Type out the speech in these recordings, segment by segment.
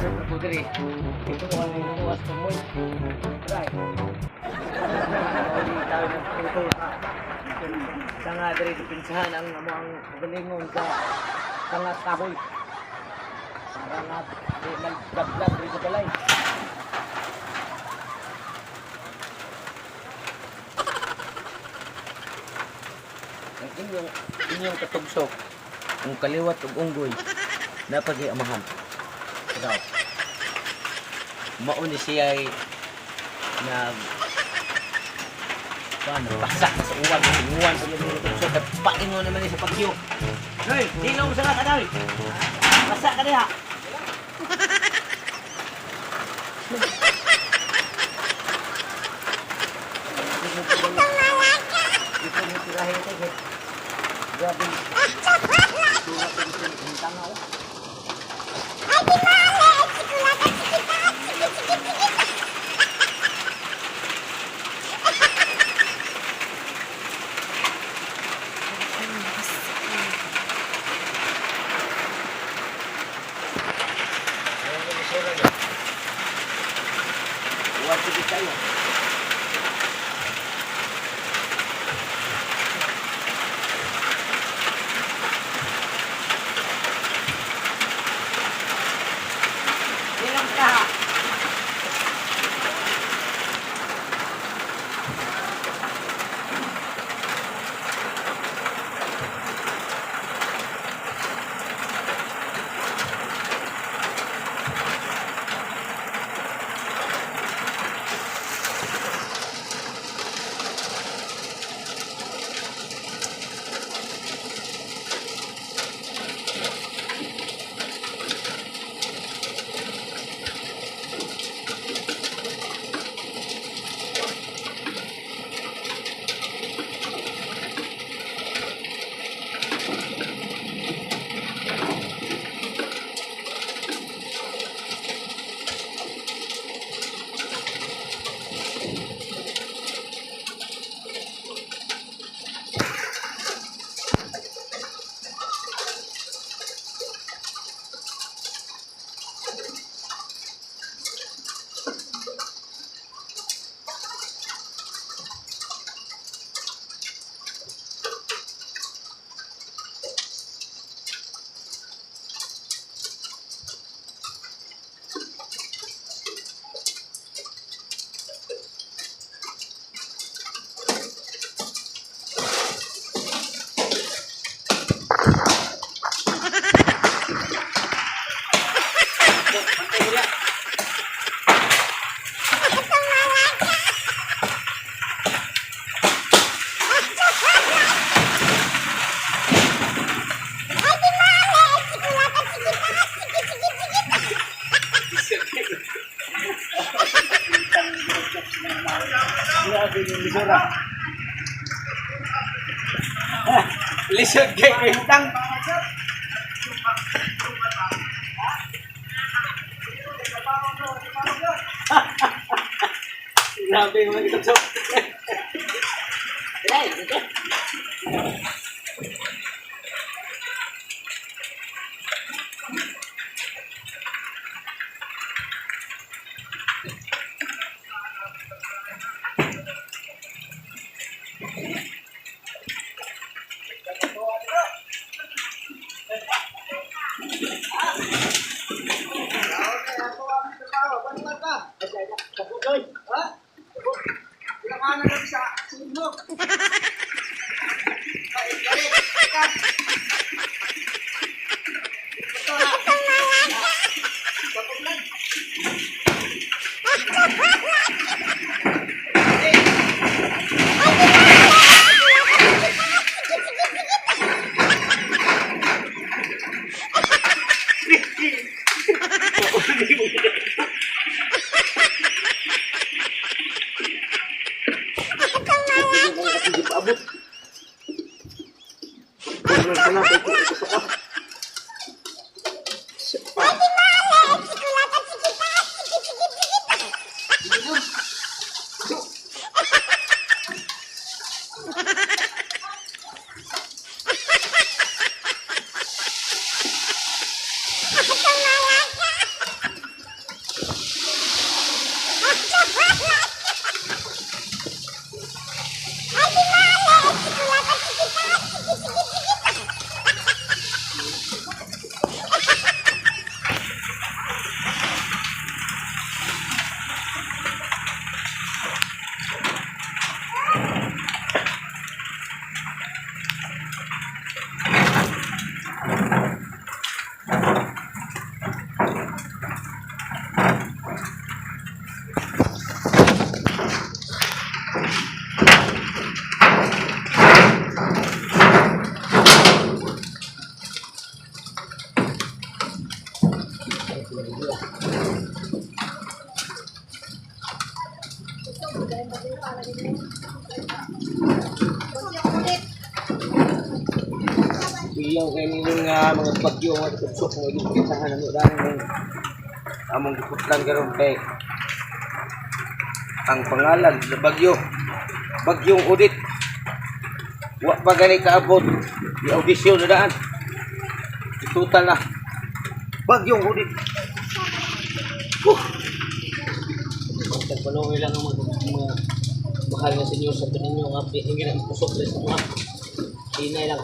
Ko diri. Ito ang tuwas ko mo. Right. Tayo ng puto. Tanga diri dipinsahan ang amo ang kagalingon sa tanga kahoy. Para nga di magdablag diri sa balay. Ang inyong katugsok, ang kaliwat ug unggoy, napagi amahan. Daw. Mao ni siya ay nag paano, pasak sa uwan, uwan sa mga tugsok, kay paingon naman ni sa pagyo. Hoy, dilong sa nga kanoy. Pasak ka diha. Ito mo tirahin ito. Grabe. Surat ito yung tanga, oh. Ay, di mali! Sikulata, sikita, sikit, sikit, sikit! Ayan yung isura niya. Uwan sige tayo. Ilang ka? Ay, di mali! Sikulata, sikita, sikit, sikit, sikit! Grabe yung lisura. Lisod kay Quintang. Grabe yung mga kitapsok. Dai, dito. Iyaw kay ninyo nga mga bagyo nga tugsok nga gipinsahan namo dahil ng among giputlan karon kay ang pangalan sa bagyo, Bagyong Udit. Wa pa gani kaabot, di audition na daan. Total na Bagyong Udit. Huh. Tagpaluoy lang ang mga mahal nga senyor sa ninyo nga hindi na ipusok rin sa mga hinay lang.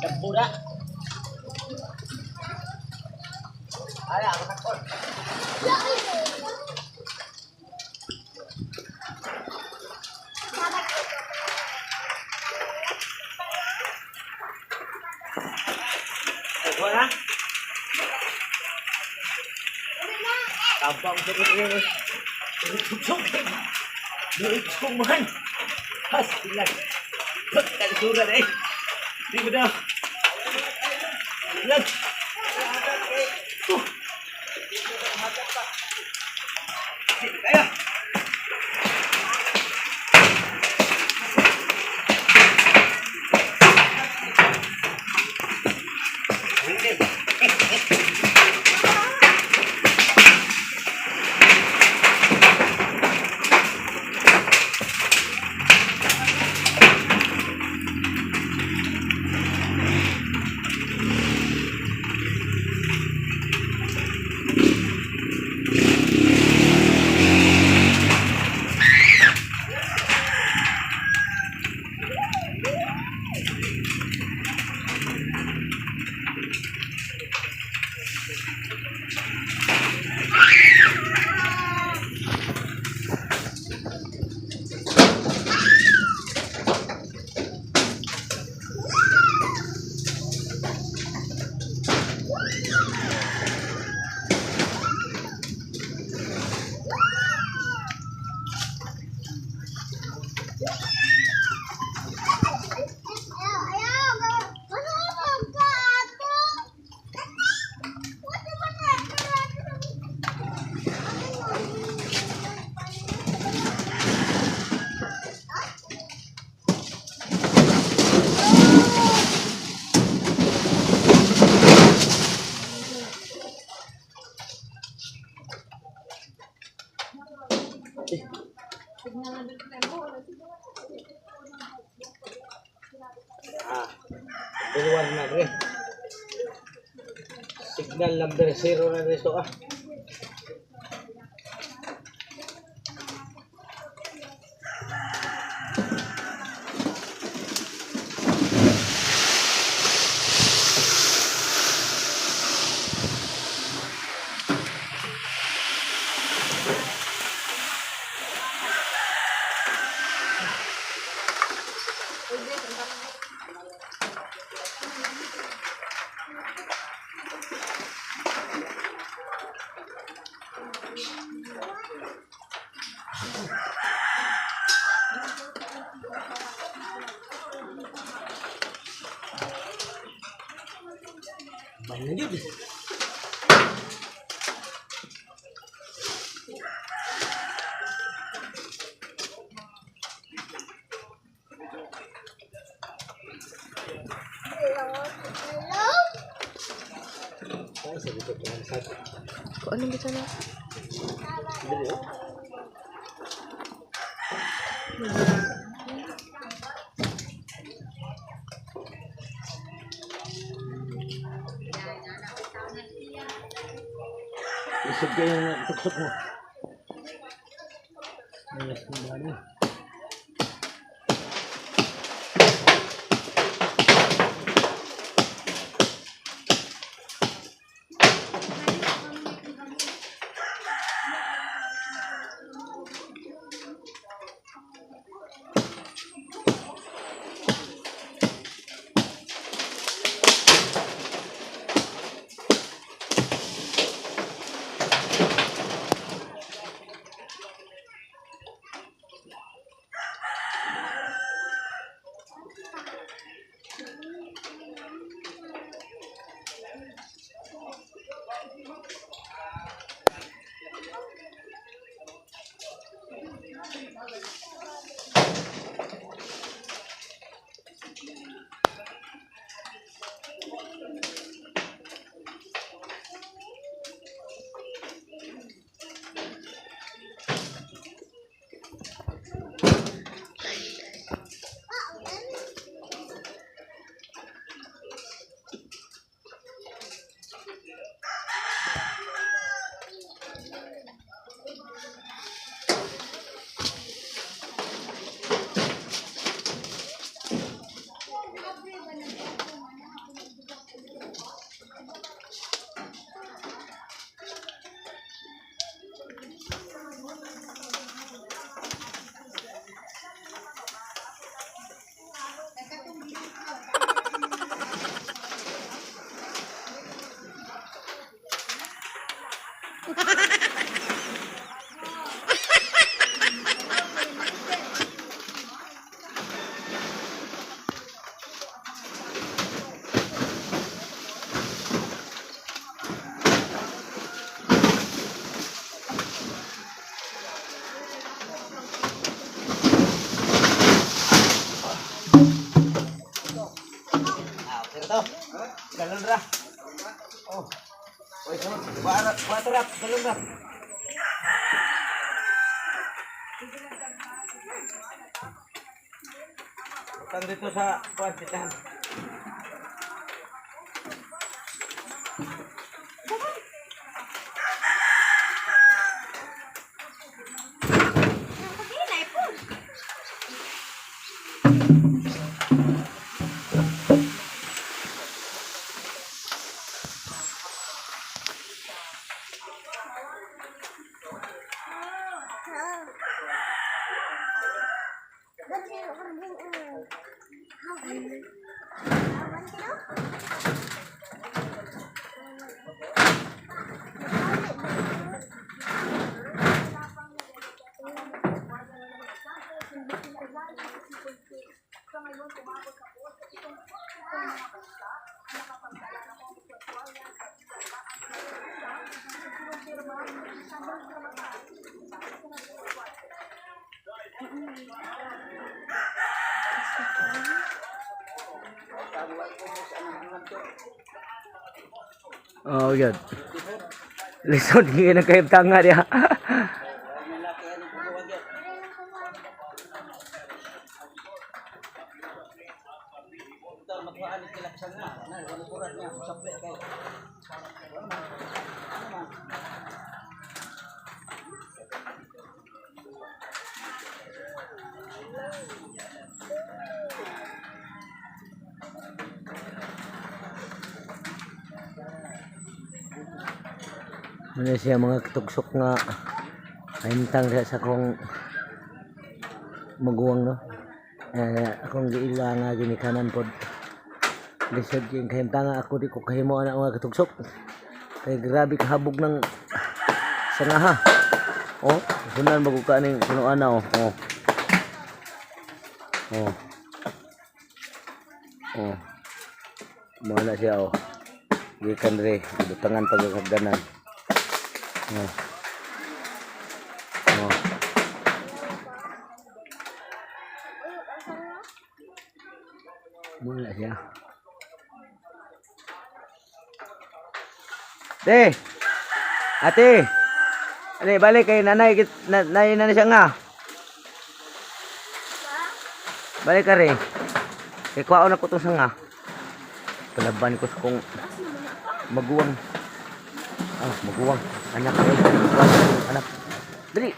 Sampura. Ala, ako takot. Ako na. Tampang sa kuya. Tugsok. Duitsong man. Hasilan. Pagkalisura na eh. Di mo na. Lag. Huh. Di kaya. Hindi. Ayaw, ano ka ato? Ah, number 1 na rin. Signal number 0 na rin ito ah. Banyak yun. Hello? Ay, sa dito pa sa Kung ano ba na? Dili oh. Isip kayo yung tuksok mo. Malas ng dami. Ah, okay na to. Galon ra. Oh. Oy, sunod. Kuwara, kuwara ra, galon ra. Butang dito sa kuwan, titahan. Oh, good. Lisod gyud nang kahimtang nga diha. Muna siya mga tugsok nga kahimtang diha sa akong maguwang, no. Eh, akong giila nga ginikanan pod. Lisod yung kahimtang nga ako di ko kahimo ana mga katugsok. Kay grabe kahabog ng sangaha. Oh, sunan bago ka ning punuan na oh. Oh. Oh. Oh. Mao na siya oh. Gikan re, gibutangan pagkagdanan. Oh. Oh. Mao na siya. Te. Ate. Ali, balik kay nanay na, nanay na siya nga. Balik ka rin. Kay kuwaon ako tong sanga. Palaban ko sa kong maguwang. Ah, maguwang. Anak ko. Anak. Dali.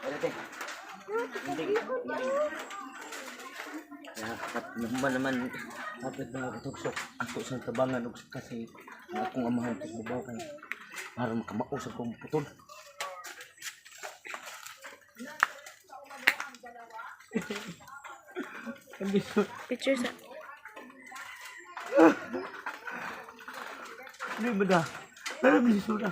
Dali, te. Dapat naman naman dapat mga katugsok ako sa tabangan og kasi ang akong amahan kay babaw kay para makamausap kong putol. Ang lisod. Picture sa. Di ba na? Pero lisod na.